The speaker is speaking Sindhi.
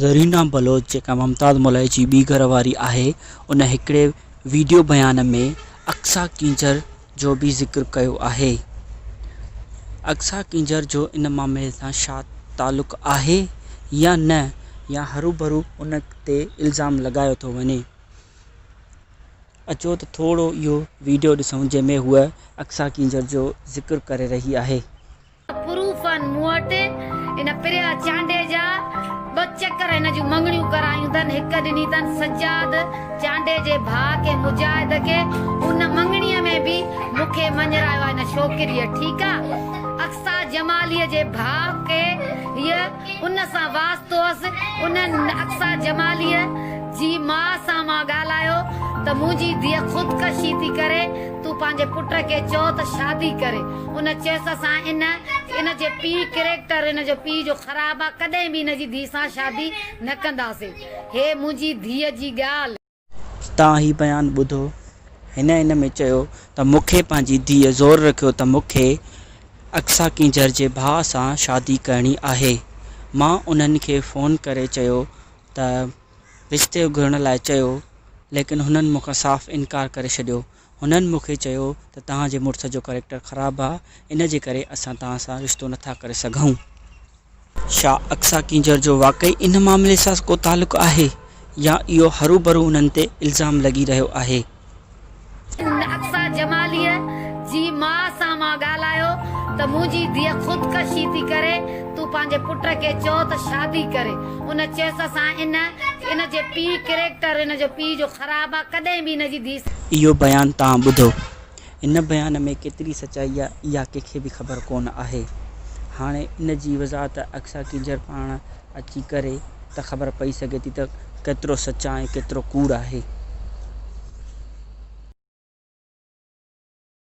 زرينا بلوچ جيڪا ممتاز مولائي جي ٻي گهر واري آهي ان هڪڙي ويڊيو بيان ۾ اقصيٰ ڪينجهر جو به ذڪر ڪيو آهي. اقصيٰ ڪينجهر جو ان معاملي سان ڇا تعلق آهي يا نه يا هروڀرو ان تي الزام لڳايو ٿو وڃي. اچو ته ٿورو اهو ويڊيو ڏسون جنهن ۾ هوء اقصيٰ ڪينجهر جو ذڪر ڪري رهي آهي. پروف آهن مون وٽ. ان پريا چانڊيي جا ٻه چڪر هن جون مڱڻيون ڪرايون اٿن. هڪ ڏني اٿن سجاد چانڊيي جي ڀاء کي مجاهد کي. ان مڱڻيء ۾ به مون کي مڃرايو آهي هن ڇوڪريء. ٺيڪ آ. اقصيٰ جماليء جي ڀاء کي هيء ان سان واسطو هئس. ان اقصيٰ جماليء جي ماء سان مان ڳالهايو ته منهنجي ڌيء خودڪشي ٿي ڪري. تون پنهنجي پٽ کي چئو ته شادي ڪري. ان چيس اسان ان ان جي پيء ڪريڪٽر ان جو پيء جو خراب آ ڪڏهن به ان جي ڌيء سان شادي نه ڪنداسي هي منهنجي ڌيء جي ڳالهه. تان هي بيان ٻڌو. هن ان ۾ چيو ته مون کي پنهنجي ڌيء زور رکيو ته مون کي اقصيٰ ڪينجهر جي ڀاء سان شادي ڪرڻي آهي. مان انهن کي فون ڪري چيو ته رشتي گهرڻ لاء چيو ليڪن هنن مون کان صاف انڪار ڪري ڇڏيو. هنن مون کي چيو ته توهان جي مڙس جو ڪريڪٽر خراب آ ان جي ڪري اسان توهان سان رشتو نٿا ڪري سگهون. ڇا اقصيٰ ڪينجهر جو واقعي ان معاملي سان ڪو تعلق آهي يا اهو هروڀرو انهن تي الزام لڳي رهيو آهي؟ اقصيٰ جماليء جي ماء سان مان ڳالهايو ته منهنجي ڌيء خودڪشي ٿي ڪري، تون پنهنجي پٽ کي چئو ته شادي ڪري. ان چيس اسان ان ان جي پيء ڪريڪٽر ان جو پيء جو خراب آ ڪڏهن به ان جي ڌيء سان. اهو بيان توهان ٻڌو. ان بيان ۾ ڪيتري سچائي آ اها ڪنهن کي به خبر ڪونه آهي. هاڻي ان جي وضاحت اقصيٰ ڪينجهر پاڻ اچي ڪري ته خبر پئي سگهي ٿي ته ڪيترو سچ آ ۽ ڪيترو ڪوڙ آهي.